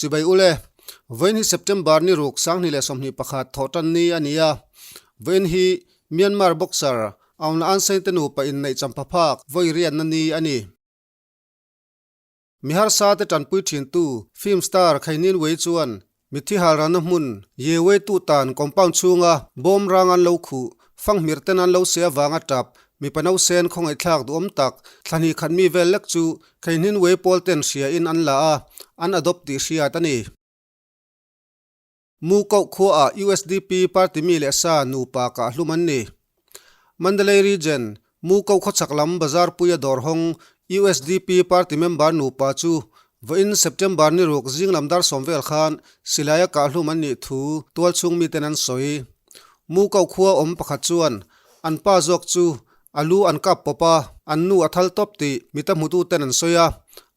Chibai ule, Vawiin hi September ni ruk 2021 thawhtan ni a ni a. Vawiin hi Myanmar boxer Aung La N Sein te nupa inneih champha phak vawi riatna ni a ni. Mi harsa te tanpui thintu film star Khainin Wei chuan mitthi halrana hmun Ye Wei tu tan compound chhunga bawm rang an lo khuh fanghmir ten an lo se avanga tap mipa nausen khawngaihthlak duhawm tak thla hnih khat mi vel lek chu Khainin Wei pawl ten hria in an la a, an adopt tih hriat a ni. Mu Koh khuaah usdp party mi leh sa nupa kah hlum an ni. Mandalay Region, Mu Koh khawchhak lam bazar puia dawr hawng usdp party member nupa chu vawiin September ni ruk zing lam dar sawm vel khan silaia kah hlum an nih thu tualchhung miten an sawi. Mu Koh khua awm pakhat chuan an pa zawk chu a lu an kap pawp a, an nu a thal tawp tih mita hmututen an sawi a,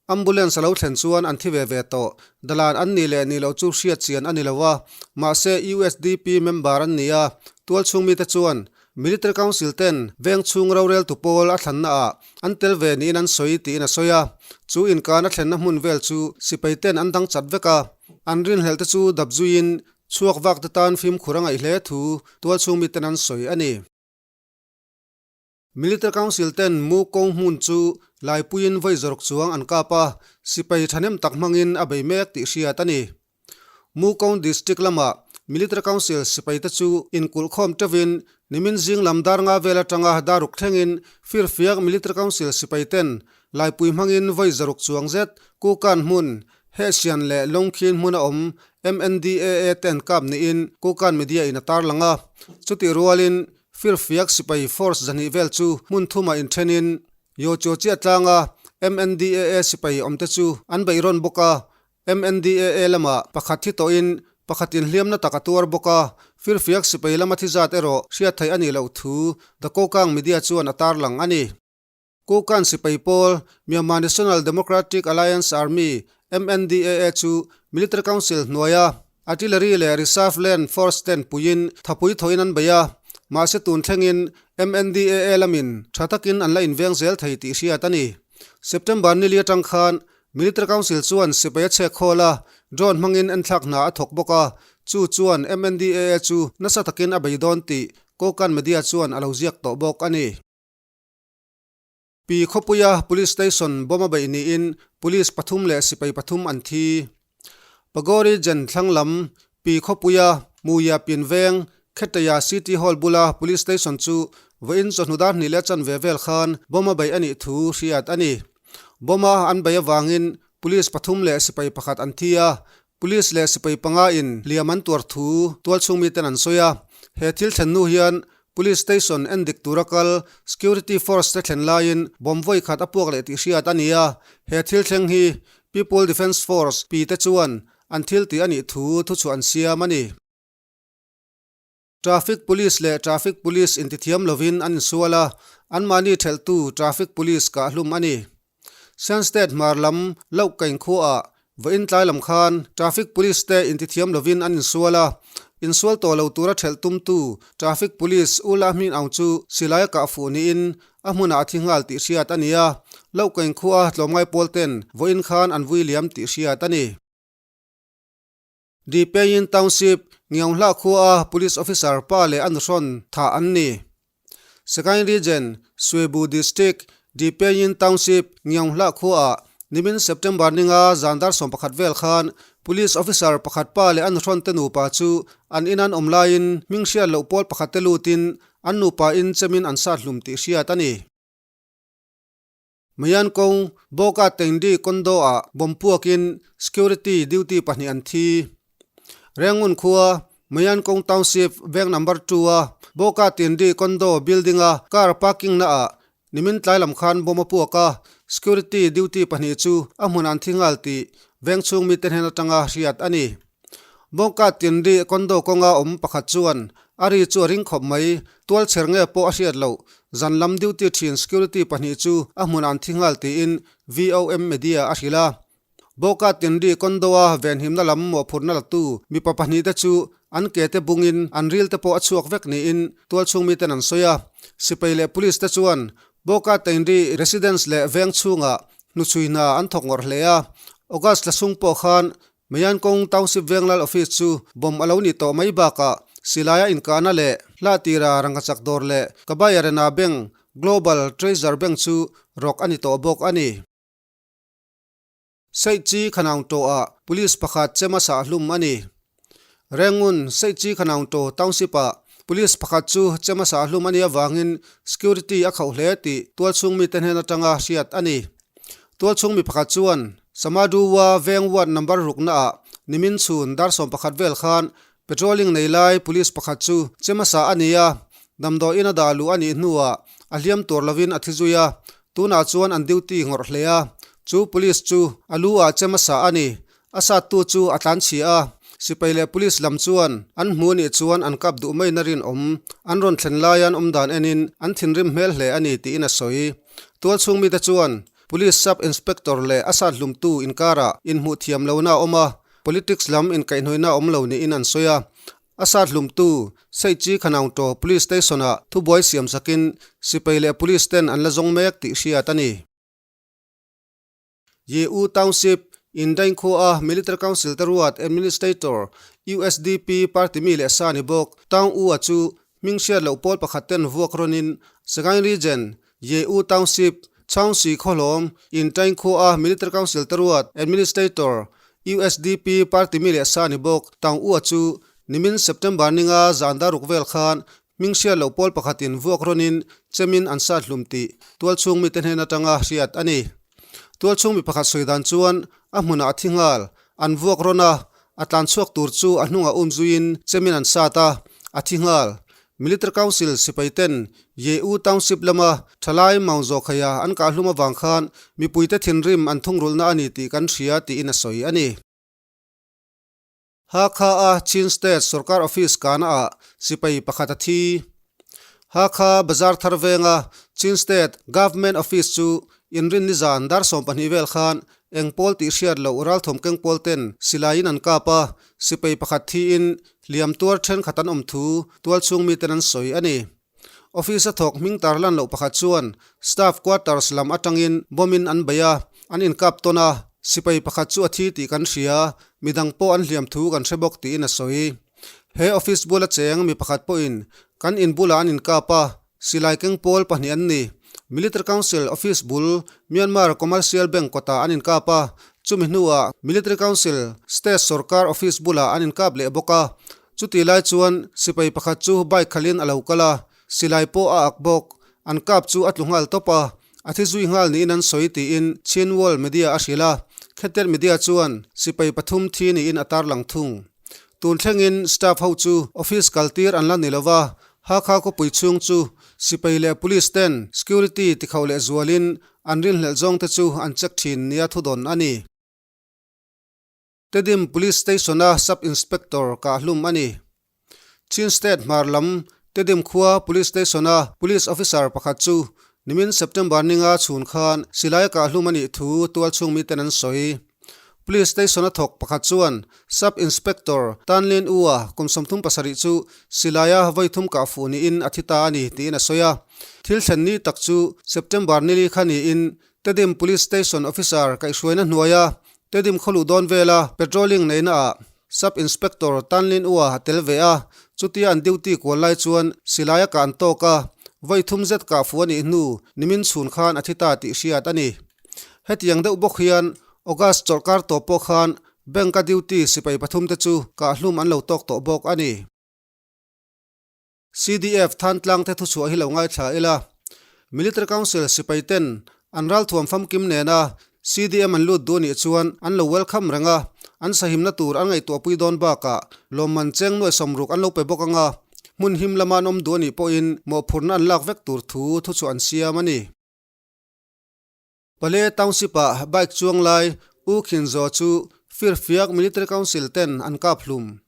Ambulance a lo thlen chuan an thi ve ve tawh. Dalan an nih leh nih loh chu hriat chian a ni lo a, mahse usdp member an ni a, tualchhung mite chuan Military Council ten veng chhung roreltu pawl a thlanna ah an tel ve niin an sawi tiin a sawi a. Chu inkan a thlenna hmun vel chu sipai ten an dang chat vek a, an rinhlelh te chu dap zuiin chhuak vak te tan fimkhur a ngaih hle thu tualchhung miten an sawi a ni. Military Council ten Mu Kong hmun chu Laipuiin vawi zawrk chuang an kap a, sipai thahnem tak hmangin a bei mek tih hriat a ni. Mu Kong District lamah Military Council sipaite chu inkulhkhawm teuhin nimin zing lam dar nga vel atanga daruk thlengin firfiak Military Council sipaiten Laipui hmangin vawi zawruk chuang zet Kukan hmun, Hehsian leh Longkhin hmuna awm MNDAA ten kap niin Kukan Media in a tarlang a. Chutih rualin Firfiak sipai force zahnih vel chu hmun thumah inthenin Yocho chiah tlanga MNDAA sipai awmte chu an beih rawn bawk a, MNDAA lamah pakhat thi tawhin pakhatin hliamna tak a tuar bawk a, Firfiak sipai lama thi zat erawh hriat theih a nih loh thu The Kokang Media chuan a tarlang a ni. Kukan sipai pawl, Myanmar National Democratic Alliance Army, MNDAA, chu Military Council hnuaia Artillery leh Reserve Land Force ten puiin thapui thawhin an bei a, mahse tun thlengin MNDAA lamin tha takin an la inveng zel thei tih hriat a ni. September nili atang khan Military Council chuan sipai a chhek khawl a, drone hmangin enthlak hna a thawk bawk a, chu chuan MNDAA chu nasa takin a bei dawn tih Kokan Media chuan a lo ziak tawh bawk a ni. Pi khawpuia Police Station bomb a beih niin Police pathum leh sipai pathum an thi. Pagori Jen thlang lam Pi khawpuia Muia Pin veng Khetaya City Hall bula Police Station chu vawiin chawhnu dar hnih leh chanve vel khan bomb a beih a nih thu hriat a ni. Bomb a an beih avangin Police pathum leh sipai pakhat an thi a, Police leh sipai panga in hliam an tuar thu tualchhung miten an sawi a, he thil thlen hnu hian Police Station en dik tura kal Security Force te thlen laiin bomb vawi khat a puak leh tih hriat a ni a, he thil thleng hi People Defence Force, pi te chuan an thil tih a nih thu thuchhuah an siam a ni. Traffic Police leh Traffic Police intithiam lovin an insual a, anmahni thelhtu Traffic Police kah hlum a ni. Shan State hmar lam Loh Kaing khuaah vawiin tlai lam khan Traffic Police te intithiam lovin an insual a, insual tawh lo tura thelh tumtu Traffic Police U La Hmin Aung chu silai a kah fuh niin a hmunah a thi nghal tih hriat a ni a, Loh Kaing khua tlawmngai pawl ten vawiin khan an vui liam tih hriat a ni. Dipein Township, Ngiaunghlah khuaa Police Officer pa leh a nuhrawn thah an ni. Sagaing Region, Swebu District, Dipein Township, Ngiaunghlah khuaah nimin September ninga zan dar 11 vel khan Police Officer pakhat pa leh a nuhrawn te nupa chu an in an awm laiin hming hriat loh pawl pakhat te lutin an nupa in chemin an sat hlum tih hriat a ni. Mayan kawng Boka Tengdi Kondo-ah bomb puakin security duty pahnih an thi. Rengun khua Mayan kawng Township veng number two-a Boka Tengdi Kondo building-a car parking naah nimin tlai lam khan bomb a puak a, security duty pahnih chu a hmunah an thi nghal tih veng chhung mite hnen atanga hriat a ni. Bawngka Tinri condo kawnga awm pakhat chuan a ri chu a ring khawp mai, tual chher nge pawh a hriat loh, zan lam duty thin security pahnih chu a hmunah an thi nghal tiin VOM Media a hrilh a. Bawngka Tinri condo-a venhimna lam mawhphurhna latu mipa pahnih te chu an ke te bungin an ril te pawh a chhuak vek niin tualchhung miten an sawi a. Sipai leh police te chuan Bawngka Tinri residence leh veng chhungah hnuchhui hna an thawk ngawrh hle a, August thla chhung pawh khan. Meiankawng Township Venglal Office chu bomb a lo nih tawh mai bakah silaia inkahna leh Hlatira Rangkachak dawr leh Kabayarena Bank, Global Treasure Bank chu rawk a ni tawh bawk a ni. Seihchi Khanaung Tawh-ah Police pakhat chem a sah hlum a ni. Rengun, Seihchi Khanaung Taw Township-ah Police pakhat chu chem a sah hlum a nih avangin security a khauh hle tih tualchhung mite hnen atanga hriat a ni. Tualchhung mi pakhat chuan Samaduwa veng ward number ruknaah nimin chhun dar 11 vel khan Patrolling nei lai police pakhat chu chem a sah a ni a, damdawiin a dah luh a nih hnuah a hliam tur lovin a thi zui a, tunah chuan an duty ngawrh hle a, chu police chu a lu ah chem a sah a ni. A sattu chu a tlan chhia a, sipai leh police lam chuan an hmu nih chuan an kap duh mai na rinawm, an rawn thlen laia an awm dan enin an thinrim hmel hle a ni tiin a sawi. Tualchhung mite chuan Police Sub Inspector leh a sat hlumtu inkarah inhmuh thiam lohna a awm a, politics lam inkaihhnawihna a awm lo niin an sawi a. A sat hlumtu Seichi Khanaungtaw Police Station-ah thubuai siam sakin sipai leh police ten an la zawng mek tih hriat a ni. Ye-U Township, Indaing khua-a Military Council te ruat Administrator, USDP party mi leh sa ni bawk Taung U-a chu hming hriat loh pawl pakhat ten vuak rawnin Sagaing Region, Ye-U Township, Chaungsi Khawhlawm, Intaing khua-a Military Council te ruat Administrator, USDP party mi leh sa ni bawk Taung U-a chu nimin September ninga zan daruk vel khan hming hriat loh pawl pakhatin vuak rawnin chemin an sat hlum tih tualchhung mite hnen atanga hriat a ni. Tualchhung mi pakhat sawi dan chuan a hmunah a thi nghal, an vuak rawn a, a tlan chhuak tur chu a hnungah um zuiin chemin an sat a, a thi nghal. Military Council sipai ten Ye-U Township lama thalai Maung Zawkhaia an kah hlum avang khan mipuite thinrim an thungrulhna a ni tih kan hria tiin a sawi a ni. Hakha-a Chin State sorkar office kahnaah sipai pakhat a thi. Hakha Bazar thar venga Chin State Government Office chu inrin nizan dar 12 vel khan eng pawl tih hriat loh ralthawm keng pawl ten silaiin an kap a, sipai pakhat thiin hliam tuar thenkhat an awm thu tualchhung miten an sawi a ni. Office a thawk hming tarlan loh pakhat chuan staff quarters lam atangin bomb in an bei a, an inkap tawn a, sipai pakhat chu a thi tih kan hria, midang pawh an hliam thu kan hre bawk tiin a sawi. He office bula cheng mi pakhat pawhin kan in bulah an inkap a, Silai keng pawl pahnih an ni. Military Council Office bul Myanmar Commercial Bank kawtah an inkap a, chumi hnuah Military Council State Sorkar Office bulah an inkap leh bawk a. Chutih lai chuan sipai pakhat chu bike khalhin a lo kal a, silai pawh a ak bawk. An kap chu a tlu nghal tawp a, a thi zui nghal niin an sawi tiin Chin World Media a hrilh a. Khetet Media chuan sipai pathum thi niin a tarlang thung. Tun thlengin staff ho chu office kaltir an la ni lova, Hakha khawpui chhung chu sipai leh police ten security tikhauh leh zualin an rinhlelh zawng te chu an check thin nia thudawn a ni. Tedim Police Station a Sub Inspector kahhlum a ni. Chin State hmar lam Tedim khua Police Station a Police Officer pakhat chu nimin September ninga chhun khan silai kahhlum a nih thu tualchhung miten an sawi. Police Station a thawk pakhat chuan Sub Inspector Tan Lin U-a kum 37 chu silaia vawi thum kah fuh niin a thi ta a ni tiin a sawi a. Thil thlen ni tak chu September nili kha niin Tedim Police Station Officer kaihhruaina hnuaia Tedim khawluh dawn vela patrolling neihnaah Sub Inspector Tan Lin U-a a tel ve a, chutia an duty kual lai chuan silaia kah an tawk a, vawi thum zet kah fuh a nih hnu nimin chhun khan a thi ta tih hriat a ni. Hetiang deuh bawk hian August chawlhkar tawp pawh khan Bank-a duty sipai pathum te chu kahhlum an lo tawk tawh bawk a ni. CDF Thantlang te thuchhuah hi lo ngaithla ila, Military Council sipai ten an ralthuam famkim nena CDM an lut duh anih chuan an lo welcome reng a, an sahimna tur an ngaihtuahpui dawn bakah lawmman cheng nuai sawmruk an lo pe bawk anga, hmun him lama an awm duh anih pawhin mawhphurhna an lak vek tur thu thuchhuah an siam a ni. Pale Township-ah bike chuang lai U Khin Zaw chu Firfiak Military Council ten an kap hlum.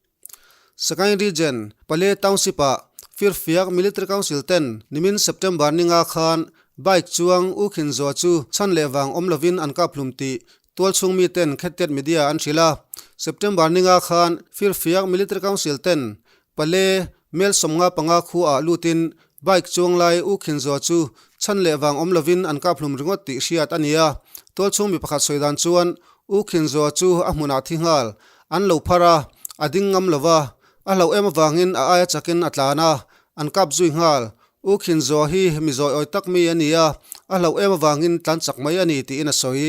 Sagaing Region, Pale Township-ah Firfiak Military Council ten nimin September ninga khan bike chuang U Khin Zaw chu chhan leh vang awm lovin an kap hlum tih tualchhung mi ten Khettet Media an hrilh a. September ninga khan Firfiak Military Council ten Pale, mel 55 khuaah lutin bike chuang lai U Khin Zaw chu chhan leh vang awm lovin an kap hlum ringawt tih hriat a ni a. Tualchhung mi pakhat sawi dan chuan U Khin Zaw chu a hmunah thi nghal. An lo phar a, a ding ngam lo va, a hlauh em avangin a aia chakin a tlan a, an kap zui nghal. U Khin Zaw hi mi zawi awi tak mi a ni a, a hlauh em avangin tlan chak mai a ni tiin a sawi.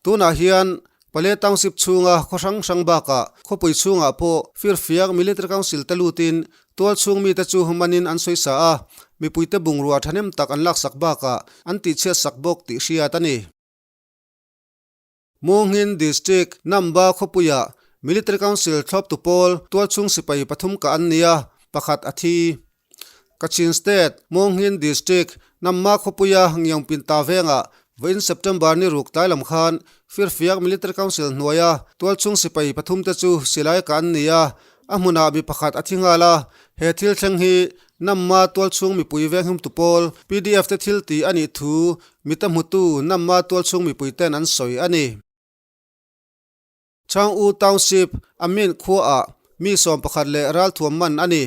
Tunah hian Pale Township chhunga khaw hrang hrang bakah khawpui chhungah pawh firfiak Military Council te lutin tual chhung mite chu manin an sawi sa a, mipuite bungrua thahnem tak an laksak bakah an tihchhiat sak bawk tih hriat a ni. Munghin District, Namba khawpuiah Military Council thlawptu pawl tualchhung sipai pathum kah an ni a, pakhat a thi. Kachin State, Munghin District, Namma khawpuia Ngiangpinta vengah vawiin September ni ruk tlai lam khan Firfiak Military Council hnuaia tualchhung sipai pathum te chu silai kah an ni a, a hmunah mi pakhat a thi nghal a, he thil thleng hi Namma tualchhung mipui venghimtu pawl PDF te thil tih a nih thu Mita hmutu Namma tualchhung mipuiten an sawi a ni. Chang U Township, Amin khuaah mi 11 leh ralthuam man a ni.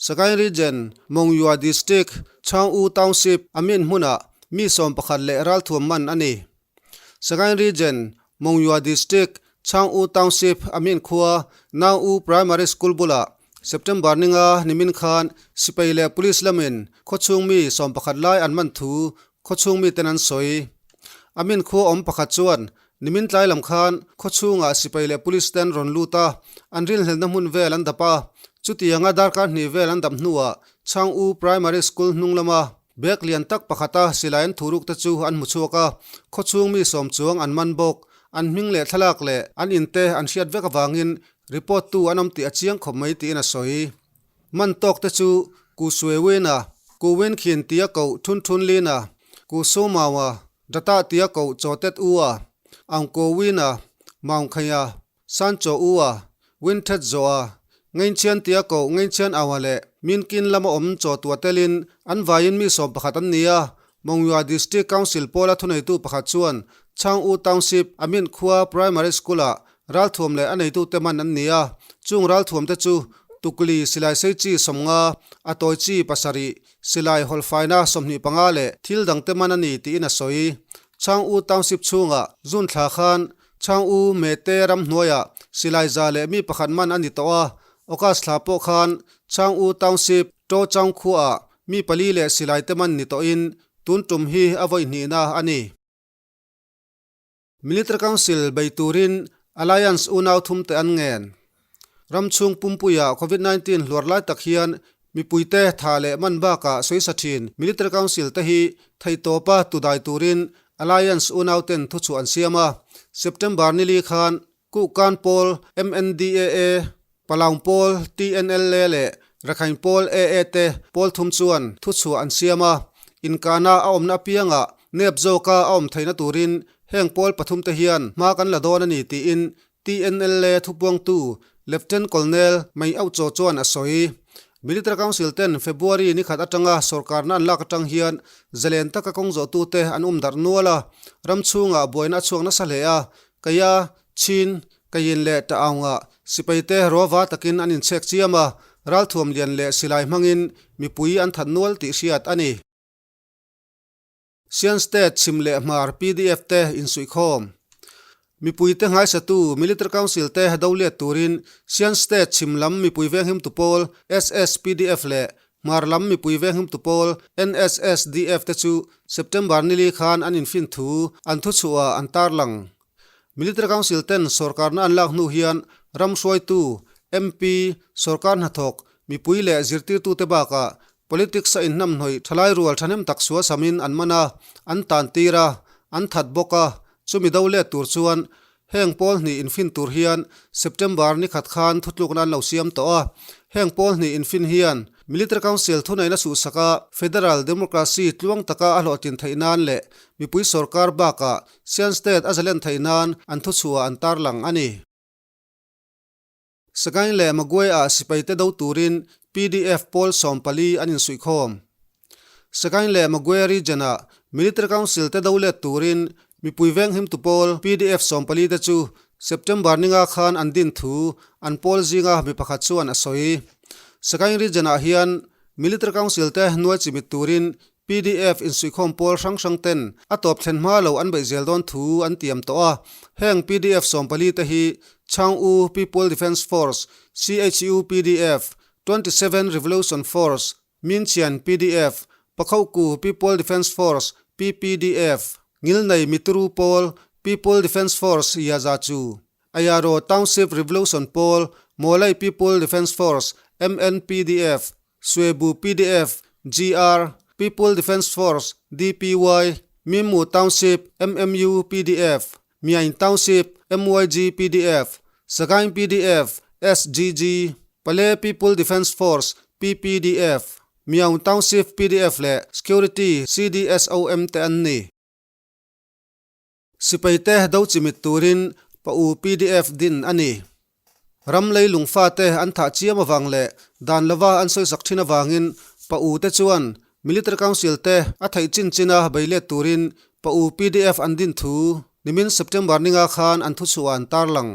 Sagaing Region, Mongyua District, Chang U Township, Amin hmunah mi 11 leh ralthuam man a ni. Sagaing Region, Mongyua District, Chang U Township, Amin khua, Nau U Primary School bulah September ninga nimin khan sipai leh police lamin khawchhung mi 11 lai an man thu khawchhung miten an sawi. Amin khua awm pakhat chuan nimin tlai lam khan khawchhungah sipai leh police ten rawn lut a, an rinhlelhna hmun vel an dap a. Chutianga darkar hnih vel an dap hnuah Chang U Primary School hnung lama bag lian tak pakhata silai an thuruk te chu an hmu chhuak a, khawchhung mi sawm chuang an man bawk. An hming leh thlalak leh an inte an hriat vek avangin Report tu an awm tih a chiang khawp mai tiin a sawi. Man tawk te chu Ku Sue Win a, Ku Win Khin tia koh Thun Thun Lin a, Ku Su Mau a, Data tia koh Chaw Tet U a, Aung Ko Win a, Maung Khaih a, San Chaw U a, Win Thet Zaw a, Ngein Chian tia koh Ngein Chian Aung a leh Min Kin lama awm Chaw Tua telin an vaiin mi 11 an ni a, Mongyua District Council pawla thuneitu pakhat chuan Chang U Township, Amin khua Primary School-ah ralthuam leh a neitute man an ni a, chung ralthuamte chu tukli silai sei chi 50, a tawi chi 7, silai hawlhfaina 25 leh thil dangte man a ni tiin a sawi. Chang U Township chhungah June thla khan Chang U Mete ramhnuaiah silai za leh mi pakhat man a ni tawh a, August thla pawh khan Chang U Township, To Chaung khuaah Mi pali leh silai te man ni tawhin tun tum hi a vawi hnihna a ni. Military Council bei turin Alliance unau thum te an ngen. Ram chhung pumpuia Covid 19 hluar lai tak hian mipuite tha leh man bakah sawisa thin Military Council te hi theihtawpa tudai turin Alliance unau ten thuchhuah an siam a. September nili khan Kuhkan pawl MNDAA, Palaung pawl TNLA leh Rakhine pawl AA te pawl thum chuan thuchhuah an siam a, inkahna a awmna apiangah nep zawka a awm theihna turin heng pawl pathum te hian hma kan la dawn a ni tiin TNLA thupuangtu Lieutenant Colonel Mai Auchaw chuan a sawi. Military Council ten February ni khat atanga sorkarna an lak atang hian zalen taka kawng zawhtute an um darh nual a, ram chhungah buaina a chhuak nasa hle a, Keia, Chin, Kayin leh Ta'aungah sipaite ruava takin an inchhek chiam a, ralthuam lian leh silai hmangin mipui an that nual tih hriat a ni. Sian State chhim leh hmar pdf te insuihkhawm. Mipuite nghaisatu Military Council te do let turin Sian State chhim lam mipui venghimtu pawl SSPDF leh Hmar lam mipui venghimtu pawl NSSDF te chu September nili khan an infin thu an thuchhuah an tarlang. Military Council ten sorkarna an lak hnu hian ram hruaitu, MP, sorkar hnathawk, mipui leh zirtirtute bakah politics a inhnamhnawih thalai rual thahnem tak sualsamin an man a, an tantir a, an that bawk a, chumi do let tur chuan Heng pawl hnih infin tur hian September ni khat khan thutlukna an lo siam tawh a. Heng pawl hnih infin hian Military Council thuneihna suhsaka Federal Democracy tluang taka a hlawhtlin theih nan leh mipui sorkar bakah Sian State a zalen theih nan an thuchhuah an tarlang a ni. Sagaing leh Magwe-ah sipaite do turin PDF pawl 14 an insuihkhawm. Sagaing leh Magwe region-ah Military Council te do let turin mipui venghimtu pawl PDF 14 te chu September ninga khan an din thu an pawl zinga mi pakhat chuan a sawi. Sagaing region-ah hian Military Council te hnuai chimit turin. Pdf insuihkhawm pawl hrang hrang ten a tawp thlen hma lo an beih zel dawn thu an tiam tawh a. Heng pdf 14 te hi Chang U People Defence Force, CHU pdf, 27 Revolution Force, Minchian pdf, Pakhoku People Defence Force, PPDF, Ngilnei Mituru Pawl, People Defence Force, Yaza Chu, Ayaro Township Revolution Pawl, Mawlai People Defence Force, MNPDF, Suebu pdf, GR, People Defence Force, DPY, Mimu Township, MMU pdf, Myaing Township, MYG pdf, Sagaing pdf, SGG, Pale People Defence Force, PPDF, Myaung Township pdf leh Security, CDSOM te an ni. Sipaite do chimit turin Pa U pdf din a ni. Ram lei lungfate an thah chiam avang leh dan lova an sawisak thin avangin Pa U te chuan Military Council te a theih chin china bei let turin Pa U pdf an din thu nimin September ninga khan an thuchhuah an tarlang.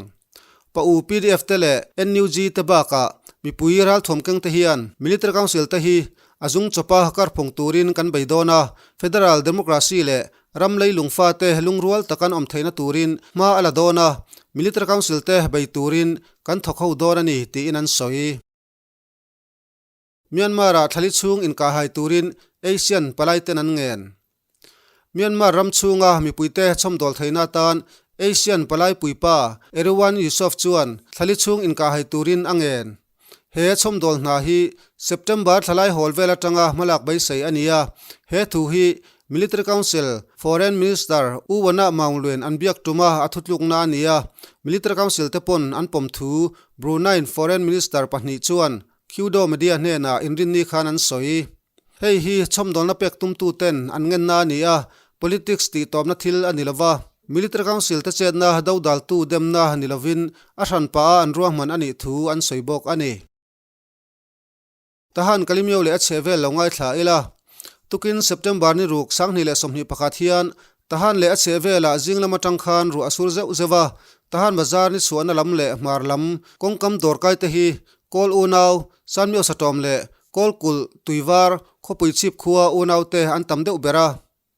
Pa U pdf te leh NUG te bakah mipui ralthuam keng te hian Military Council te hi a zung chawpa karphung turin kan bei dawn a, Federal Democracy leh Ram leilung fate lungrual tak an awm theihna turin hma a la dawn a, Military Council te bei turin kan thawk ho dawn a ni, tiin an sawi. Myanmar-ah thlali chhung inkahhai turin Asian palaiten an ngen. Myanmar ram chhunga mipuite chhawmdawl theihna atan Asian palai puipa Erywan Yusof chuan thlali chhung inkahhai turin a ngen. He chhawmdawl hna hi September thlalai hawl vel atanga hmalak beisei a ni a, he thu hi Military Council Foreign Minister U Wana Maung Lwin an biak tuma a thutlukna a ni a, Military Council te pawn an pawm thu Brunei Foreign Minister pahnih chuan Kyodo Media hnenah inrinni khan an sawi. Hei hi chhawmdawlna pek tumtuten an ngenna a ni a, politics tihtawpna thil a ni lova, Military Council te chetna dodaltu demna ni lovin a hranpa a an ruahman a nih thu an sawi bawk a ni. Tahan Kalimio leh a chhehvel lo ngaithla ila, tukin September ni ruk 2021 hian Tahan leh a chhehvelah zing lam atang khan ruah a sur zeuh zeuh a, Tahan bazar ni chhuahna lam leh hmar lam kawngkam dawrkai te hi Kawl unau, Sanmio Satawm leh Kawl kulh, Tuivar, khawpui chhip khua unau te an tam deuh ber a.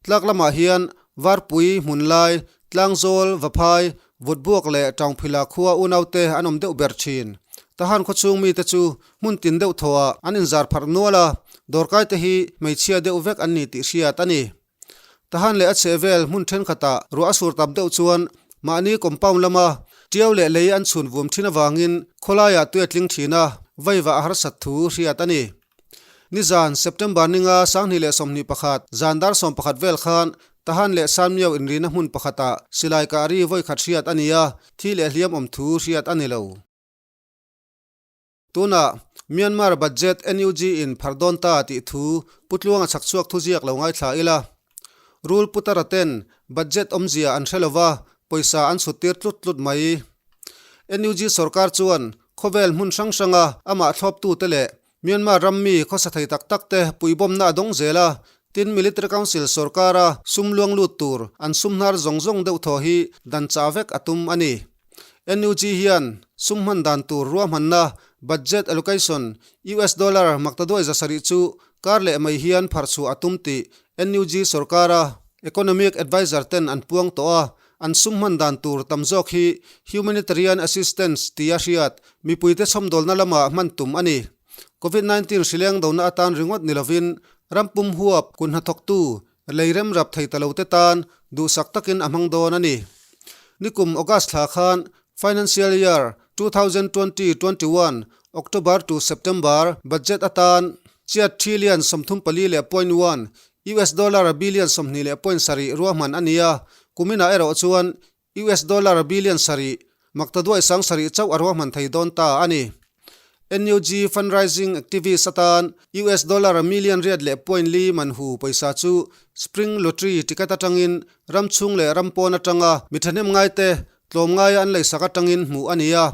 Tlak lamah hian Varpui, Hmunlai, Tlangzawl, Vaphai, Vutbuak leh Taungphila khua unau te an awm deuh ber thin. Tahan khawchhung mite chu hmun tin deuh thawhah an inzar pharh nual a, dawrkai te hi hmeichhia deuh vek an ni tih hriat a ni. Tahan leh a chhehvel hmun thenkhatah ruah a sur tap deuh chuan mahni compound lama tiau leh lei an chhun vum thin avangin khawlaiah tui a tling thin a, vaiva a harsat thu hriat a ni. Nizan, September ninga 2021 zan dar 11 vel khan Tahan leh Sanmiau inrina hmun pakhatah silai kah ri vawikhat hriat a ni a, thi leh hliam awm thu hriat a ni lo. Tunah Myanmar budget NUG in phar dawn ta tih thu Pu Tluanga chhak chhuak thu ziak lo ngaithla ila. Rul Putara ten budget awmzia an hre lova pawisa an chhut tir tlut tlut mai. NUG sorkar chuan khawvel hmun hrang hranga amah thlawptute leh Myanmar ram mi khawsa thei tak tak te puibawmna a dawng zel a, tin Military Council sorkara sum luang lut tur an sum hnar zawng zawng deuh thaw hi dan chah vek a tum a ni. NUG hian sum hman dan tur ruahmanna, budget allocation, US dollar maktaduai 700 chu kar leh mai hian pharh chhuah a tum tih NUG sorkara economic adviser ten an puang tawh a, an sum hman dan tur tam zawk hi humanitarian assistance tia hriat mipuite chhawmdawlna lamah hman tum a ni. Covid 19 hrileng dona atan ringawt ni lovin ram pum huap kun hnathawktu Lei rem rap thei ta lo te tan duhsak takin a hmang dawn a ni. Nikum August thla khan Financial Year 2020-21, October to September, budget atan chiat trillion 34 leh point one, US dollar billion 20 leh point sarih ruahman a ni a, kuminah erawh chuan US dollar billion sarih, maktaduai 7000 chauh a ruahman thei dawn ta a ni. NUG fundraising activist atan US dollar million riat leh point li man hu pawisa chu Spring Lottery ticket atangin ram chhung leh ram pawn atanga mi thahnem ngaite tlawmngaia an leisak atangin hmuh a ni a.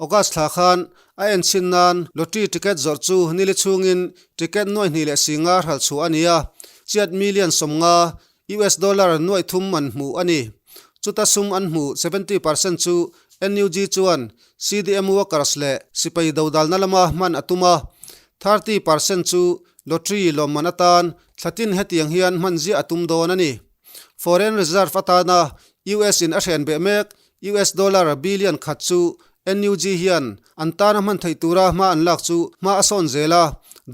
August thla khan a enchhin nan lottery ticket zawrh chu nili chhungin ticket nuai hnih leh singa hralh chhuah a ni a, chiat million 50 US dollar nuaih thum man hmuh a ni. Chuta sum an hmuh 70% chu NUG chuan CDM workers leh sipai dodalna lama hman a tum a, 30% chu lottery lawmman atan Thlatin hetiang hian hman ziah a tum dawn a ni. Foreign reserve atana US in a hren beh mek US dollar billion khat chu NUG hian an tana hman theih tura hma an lak chu hma a sawn zel a,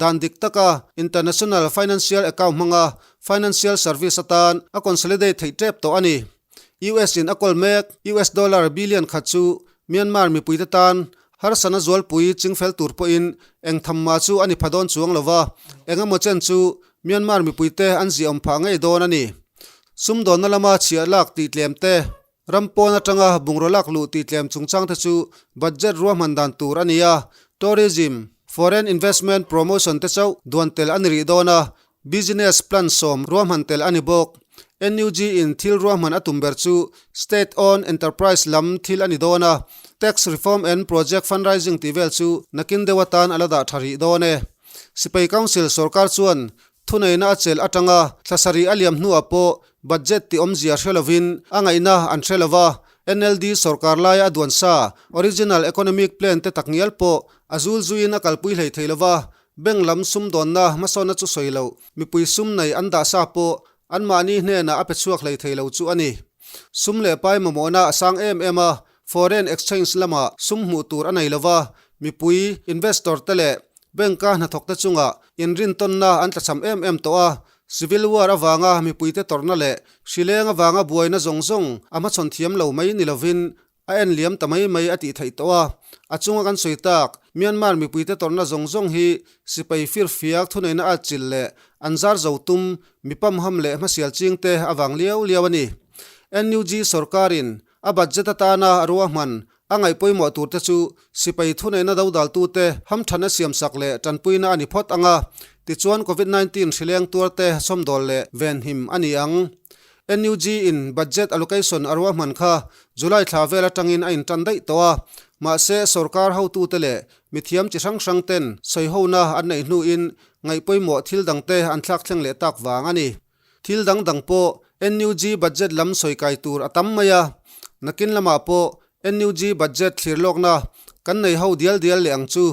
dan dik taka international financial account hmanga financial service atan a consolidate theih tep tawh a ni. US in a kawl mek US dollar billion khat chu Myanmar mipuite tan harsana zualpui chingfel tur pawhin eng tham mah chu a ni pha dawn chuang lova, eng emaw chen chu Myanmar mipuite an ziahawm phah ngei dawn a ni. Sumdawnna lama chhiah lak tih tlem te, ram pawn atanga bungraw lak luh tih tlem chungchang te chu budget ruahman dan tur a ni a, tourism, foreign investment promotion te chauh duan tel a ni rih dawn a, Business plan sawm ruahman tel a ni bawk. NUG in thil ruahman a tum ber chu State owned enterprise lam thil a ni dawn a, tax reform and project fundraising tih vel chu nakin deuh atan a la dah tha rih dawn e. Sipai Council sorkar chuan thuneihna a chelh atanga thla sarih a liam hnuah pawh budget tih awmzia hre lovin a ngaihna an hre lova, NLD sorkar laia a duan sa original economic plan te takngial pawh a zul zuiin a kalpui hlei thei lova, Bank lam sumdawnna hmasawnna chu sawi loh, mipui sum nei an dah sa pawh anmahni hnenah a pe chhuak hlei thei lo chu a ni. Sum leh pai mamawhna a sang em em a, foreign exchange lamah sum hmuh tur a nei lo va, mipui, investor te leh bank-a hnathawkte chungah inrintawnna an tlachham em em tawh a, civil war avanga mipuite tawrhna leh hrileng avanga buaina zawng zawng a hmachhawn thiam lo mai ni lovin A en liam ta mai mai a tih theih tawh a, a chunga kan sawi tak, Myanmar mipuite tawrhna zawng zawng hi sipai firfiak thuneihna at chilh leh an zar zo tum mi pamham leh hmasial chingte avang liau liau a ni. NUG sorkarin a budget atana a ruahman a ngaih pawimawh turte chu sipai thuneihna dodaltute hamthanna siamsak leh tanpuina a ni phawt ang a, tichuan Covid 19 hrileng tuarte sawmdawl leh venhim a ni ang. NUG in budget allocation a ruahman kha July thla vel atangin a intan daih tawh a, mahse sorkar hotute leh mithiam chi hrang hrang ten sawihona an neih hnuin ngaihpawimawh thil dangte an thlak thleng leh tak vang a ni. Thil dang dang pawh NUG budget lam sawi kai tur a tam mai a, nakin lamah pawh NUG budget thlir lawkna kan nei ho dial dial leh ang chu.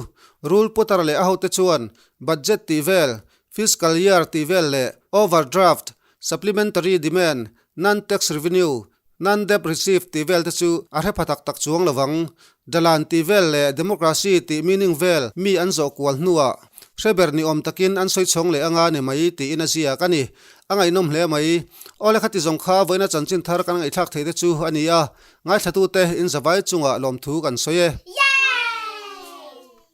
Rule putar leh a hote chuan budget tih vel, fiscal year tih vel leh overdraft Supplementary demand, non-tax revenue, non-debt receipt tih vel te chu a hre pha tak tak chuang lo vang. Dalan tih vel leh democracy tih meaning vel mi an zawh kual hnuah hre ber ni awm takin an sawi chhawng leh anga ni mai tiin a ziak a ni. A ngaihnawm hle mai. Awle khati zawng kha vawiina chanchin thar kan ngaihthlak theih te chu a ni a, ngaithlatute in zavai chungah lawmthu kan sawi e.